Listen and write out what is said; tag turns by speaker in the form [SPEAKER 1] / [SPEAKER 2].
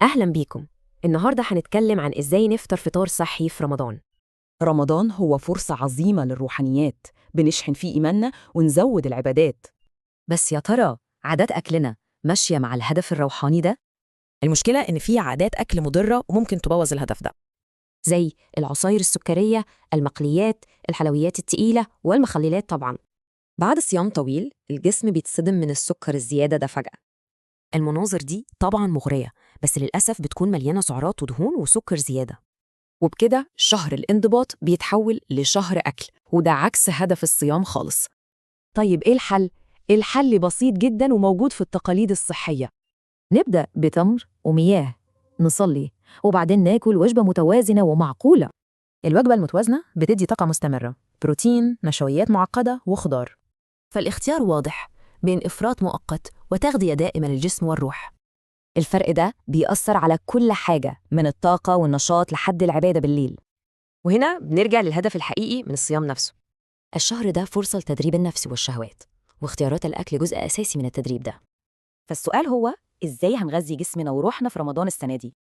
[SPEAKER 1] أهلا بيكم. النهاردة هنتكلم عن إزاي نفطر فطار صحي في رمضان.
[SPEAKER 2] رمضان هو فرصة عظيمة للروحانيات، بنشحن فيه إيماننا ونزود العبادات.
[SPEAKER 3] بس يا ترى عادات أكلنا ماشية مع الهدف الروحاني ده؟
[SPEAKER 4] المشكلة إن في عادات أكل مضرة وممكن تبوظ الهدف ده،
[SPEAKER 1] زي العصاير السكرية، المقليات، الحلويات التقيلة والمخللات طبعا.
[SPEAKER 3] بعد صيام طويل الجسم بيتصدم من السكر الزيادة ده فجأة.
[SPEAKER 1] المناظر دي طبعا مغرية، بس للأسف بتكون مليانة سعرات ودهون وسكر زيادة.
[SPEAKER 2] وبكده شهر الانضباط بيتحول لشهر أكل، وده عكس هدف الصيام خالص. طيب إيه الحل؟ الحل بسيط جدا وموجود في التقاليد الصحية.
[SPEAKER 5] نبدأ بتمر ومياه، نصلي، وبعدين ناكل وجبة متوازنة ومعقولة.
[SPEAKER 4] الوجبة المتوازنة بتدي طاقة مستمرة، بروتين، نشويات معقدة وخضار.
[SPEAKER 6] فالاختيار واضح بين إفراط مؤقت وتغذية دائمة للجسم والروح.
[SPEAKER 3] الفرق ده بيأثر على كل حاجة، من الطاقة والنشاط لحد العبادة بالليل.
[SPEAKER 1] وهنا بنرجع للهدف الحقيقي من الصيام نفسه. الشهر ده فرصة لتدريب النفس والشهوات، واختيارات الأكل جزء أساسي من التدريب ده.
[SPEAKER 3] فالسؤال هو إزاي هنغذي جسمنا وروحنا في رمضان السنة دي؟